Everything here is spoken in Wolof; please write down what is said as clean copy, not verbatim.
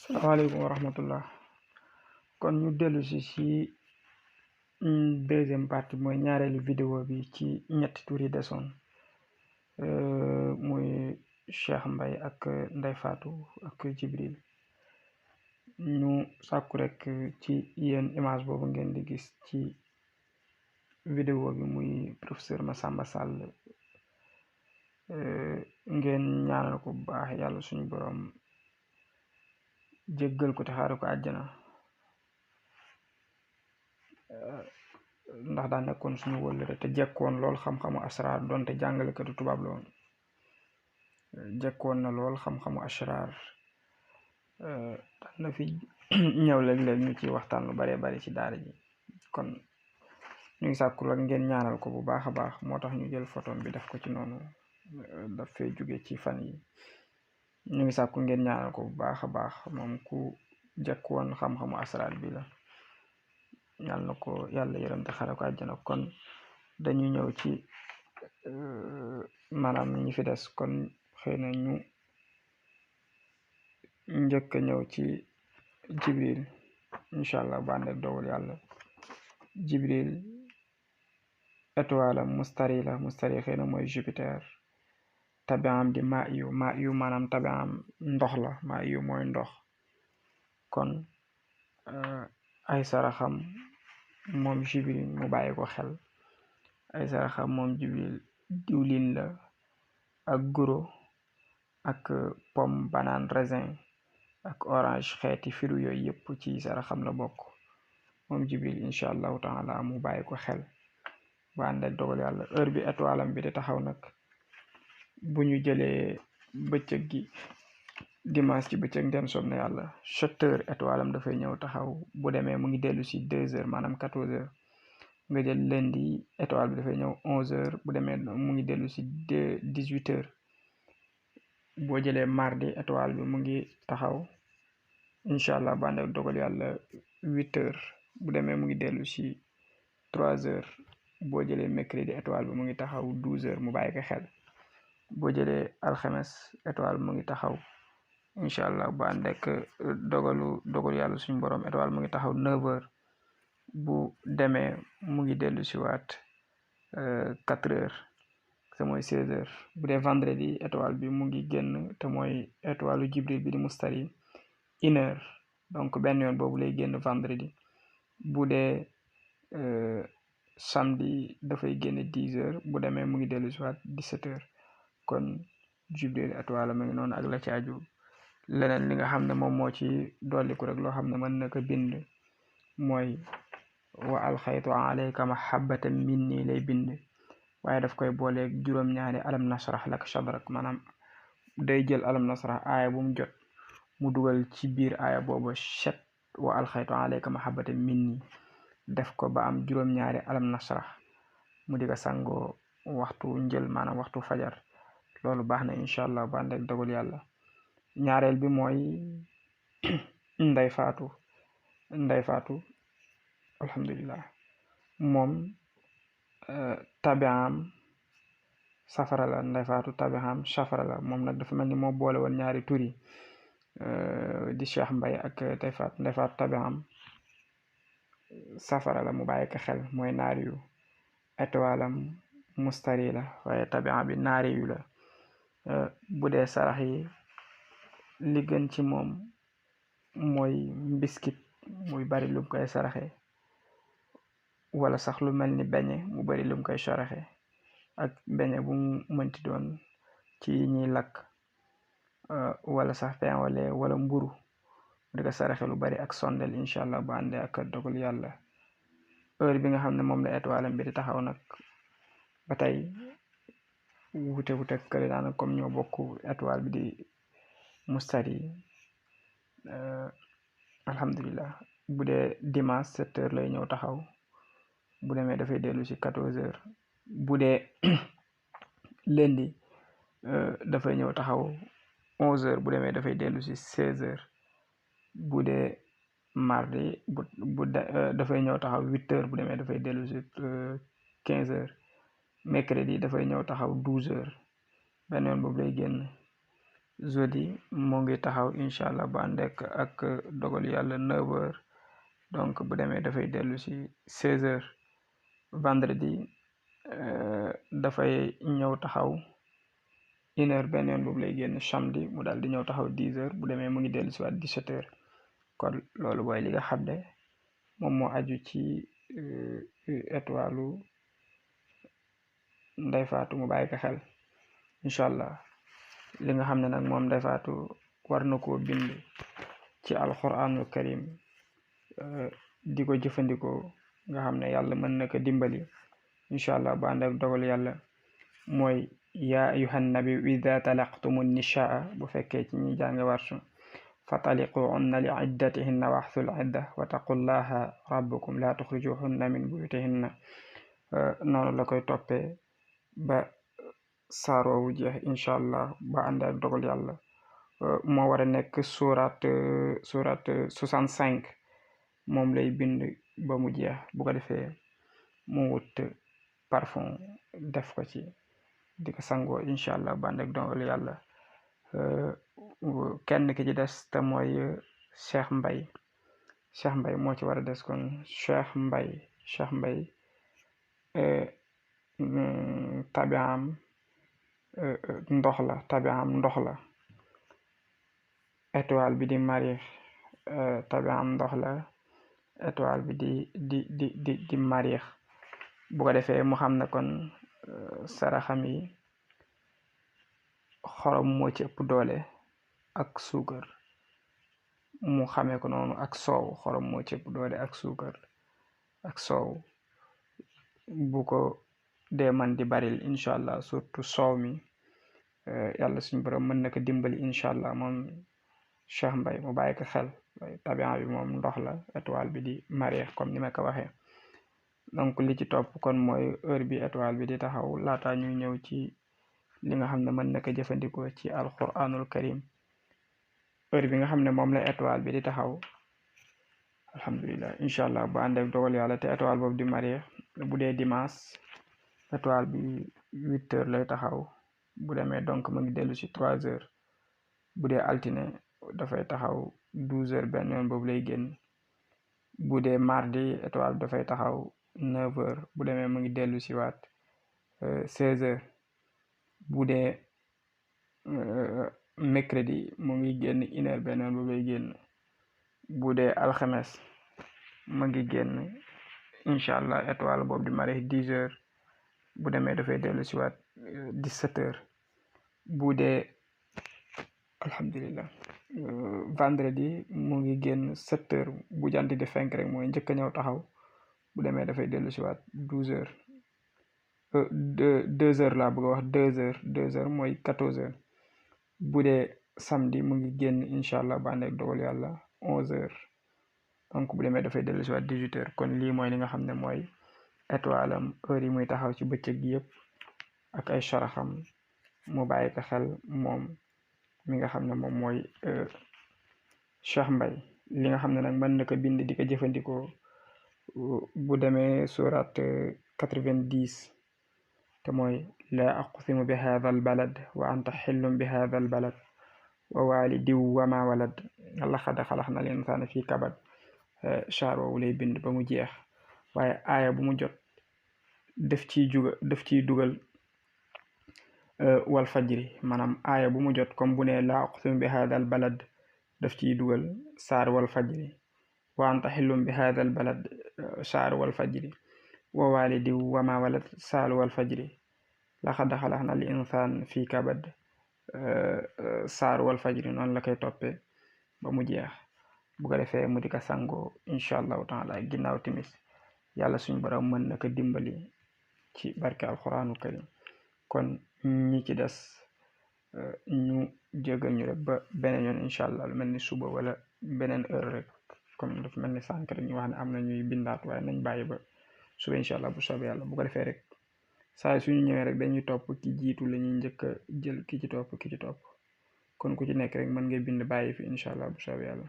salaamaaleykum wa rahmatullah. kon ñu dellu si deuxième partie mooy ñaareelu vidéo bi ci ñetti tur yi desoon muy Cheikh Mbaye ak Ndeye Fatou ak Jibril. ñu sàkku rek ci yéen image boobu ngeen di gis ci vidéo bi muy professeur Massamba Sall ngeen ñaanal ko bu baax yàlla suñu borom jéggal ko te xaare ko àjjana ndax daa nekkoon suñu wëllëre te jekkoon lool xam-xamu asraar donte jàngalekatu tubaab la woon jekkoon na lool xam-xamu asraar daan na fi ñëw léeg-léeg ñu ci waxtaan lu baree bari ci daara ji. kon ñu ngi sàkku la ngeen ñaanal ko bu baax a baax moo tax ñu jël photo bi def ko ci noonu daf fee jóge ci fan yi. ñu ngi sàkku ngeen ñaanal ko bu baax a baax moom ku jekkoon xam-xamu asraar bi la. yàlla na ko yàlla yërëm te xare ko àjjana. kon dañuy ñëw ci maanaam ñi fi des kon xëy na ñu njëkk a ñëw ci Jibril incha allah bu ànd ak dogal yàlla. Jibril étoile am mustari la mustari xëy na mooy Jupiter. tabiam di maa yu maanaam tabiam ndox la maa yu mooy ndox. kon ay saraxam moom Jibril mu bàyyi ko xel. ay saraxam moom Jibril diwlin la ak guro ak pomme banane raisin ak orange xeeti firu yooyu yëpp ci saraxam la bokk moom Jibril incha allahu taala mu bàyyi ko xel ba ànd ak dogal yàlla. heure bi étoile am bi di taxaw nag bu ñu jëlee bëccëg gi dimanche ci bëccëg ndem soob na yàlla 7h étoile am dafay ñëw taxaw bu demee mu ngi dellu si 2h maanaam 14h. nga jël lundi étoile bi dafay ñëw 11h bu demee mu ngi dellu si 18h. boo jëlee mardi étoile bi mu ngi taxaw incha allah ba ànd ak dogal yàlla 8h bu demee mu ngi dellu si 3h. boo jëlee mercredi étoile bi mu ngi taxaw 12h mu bàyyi ko xel. boo jëlee alxames étoile mu ngi taxaw incha allah ba ànd ak dogalu yàlla suñu borom étoile mu ngi taxaw 9h. bu demee mu ngi dellu si waat 4h te mooy 16h. bu dee vendredi étoile bi mu ngi génn te mooy étoile Jibril bi di mustari 1h donc benn yoon boobu lay génn vendredi. bu dee samedi dafay génn 10h bu demee mu ngi dellu si waat 17h. kon Jibril étoile ma ngi noonu ak la ci aju. leneen li nga xam ne moom moo ci dolliku rek loo xam ne mën na ko bind mooy wa alxaytu alayka mahabbatan minni lay bind waaye daf koy booleeg juróom-ñaari alam nasrah lak sadrak maanaam day jël alam nasrah aaya bu mu jot mu dugal ci biir aaya boobu chet wa alxaytu alayka mahabbatan minni def ko ba am juróom-ñaari alam nasrah mu di ko sangoo waxtu njël maanaam waxtu fajar. loolu baax na incha allah ba ànd ak dogal yàlla. ñaareel bi mooy Ndeye Fatou alhamdulilah moom tabiam safara la. Ndeye Fatou tabiam safara la moom nag dafa mel ni moo boole woon ñaari tur yi di Cheikh Mbaye ak Ndeye Fatou tabiam safara la mu bàyyi ko xel mooy naari yu. étoile am mustari la waaye tabiam bi naari yu la. bu dee sarax yi li gën ci moom mooy mbiskit muy bari lum koy saraxe wala sax lu mel ni beñe mu bari lum koy saraxe ak beñe bu mu mënti doon ci ñuy lakk wala sax pain wala mburu di ko saraxe lu bari ak sondel incha allah bu àndee ak dogal yàlla. heure bi nga xam ne moom la étoile bi di taxaw nag ba tey wute kële daanaka comme ñoo bokk étoile bi di mustari alhamdulilah. bu dee dimanche 7h lay ñëw taxaw bu demee dafay dellu si 14h. bu dee lundi dafay ñëw taxaw 11h bu demee dafay dellu si 16h. bu dee mardi dafay ñëw taxaw 8h bu demee dafay dellu si 15h. mercredi dafay ñëw taxaw 12h benn yoon boobu lay génn. jeudi mu ngi taxaw incha allah bu ànd ak dogal yàlla 9h donc bu demee dafay dellu si 16h vendredi dafay ñëw taxaw 1h benn yoon boobu lay génn. samedi mu daal di ñëw taxaw 10h bu demee mu ngi dellu si waat 17h kon loolu mooy li nga xam ne moom moo aju ci étoile Ndeye Fatou mu bàyyi ko xel incha allah. li nga xam ne nag moom Ndeye Fatou war na koo bind ci alquranul karim di ko jëfandikoo nga xam ne yàlla mën na ko dimbali incha allah ba ànd ak dogal yàlla mooy yaa ayuhan nabi ida talaqtumu nisaa bu fekkee ci ñi jànge warsu fataliquhunna li iddatihinna waxsul idda wa taqullaha rabbukum la tuxrijuhunna min buyutihinna noonu la koy toppee ba saaroowu jeex incha allah ba ànd ak dogal yàlla moo war a nekk surat 65 moom lay bind ba mu jeex bu ko defee mu wut parfum def ko ci di ko sangoo incha allah ba ànd ak dogal yàlla kenn ki ci des te mooy Cheikh Mbay moo ci war a des kon Cheikh Mbay tabiam ndox la étoile bi di Mariix tabiam ndox la étoile bi di Mariix bu ko defee mu xam ne kon saraxam yi xorom moo ci ëpp doole ak suukar mu xamee ko noonu ak soow xorom moo ci ëpp doole ak suukar ak soow bu ko dee man di baril incha allah surtout soow mi yàlla suñu borom mën na ko dimbali incha allah moom Cheikh Mbay mu bàyyi ko xel tabian bi moom ndox la étoile bi di Mariix comme ni ma ko waxee. donc li ci topp kon mooy heure bi étoile bi di taxaw laata ñuy ñëw ci li nga xam ne mën na ko jëfandikoo ci alquranul karim heure bi nga xam ne moom la étoile bi di taxaw alhamdulilah incha allah bu ànd ak dogal yàlla te étoile boobu di Mariix bu dee dimanche étoile bi 8h lay taxaw bu demee donc mu ngi dellu si 3h bu dee altine dafay taxaw 12h benn yoon boobu lay génn bu dee mardi étoile bi dafay taxaw 9h bu demee mu ngi dellu si waat 16h bu dee mercredi mu ngi génn 1h benn yoon boobu lay génn bu dee alxames mu ngi génn incha allah étoile boobu di Mariix 10h bu demee dafay dellu si waat 17h bu dee alhamdulilah vendredi mu ngi génn 7h bu jant di fenk rek mooy njëkk a ñëw taxaw bu demee dafay dellu si waat 12h 2h laa bëgg a wax 2h mooy 14h bu dee samedi mu ngi génn incha allah ba ànd ak dogal yàlla 11h donc bu demee dafay dellu si waat 18h kon lii mooy li nga xam ne mooy étoile am heure yi muy taxaw ci bëccëg gi yëpp ak ay saraxam mu bàyyi ko xel moom mi nga xam ne moom mooy Cheikh Mbay li nga xam ne nag mën na ko bind di ko jëfandikoo bu demee surat 90 te mooy laa aqsimu bi hadha al balad wa anta xillum bi hadha al balad wa walidi wa ma walad laqad xalaqna al insana fi kabad char woowu lay bind ba mu jeex waaye aaya bu mu jot def ciy dugal wal fajri maanaam aaya bu mu jot comme bu ne laa aqsimu bi hadha al balad daf ciy dugal saar wal fajri wa anta xillum bi hadha al balad saar wal fajri wa walidi wa ma walad saar wal fajri laqad xalaqna al insan fi kabad saar wal fajri noonu la koy toppee ba mu jeex bu ko defee mu di ko sangoo incha allahu taala ginnaaw timis yàlla suñu borom mën na ko dimbali ci barke alquranul karim kon ñi ci des ñu jégal ñu rek ba beneen yoon incha allah lu mel ni suba wala beneen heure rek comme dafa mel ni sànq rek ñu wax ne am na ñuy bindaat waaye nañ bàyyi ba suba incha allah bu soobee yàlla bu ko defee rek saa suñu ñëwee rek dañuy topp ki jiitu la ñuy njëkk a jël ki ci topp kon ku ci nekk rek mën ngay bind bàyyi fi incha allah bu soobee yàlla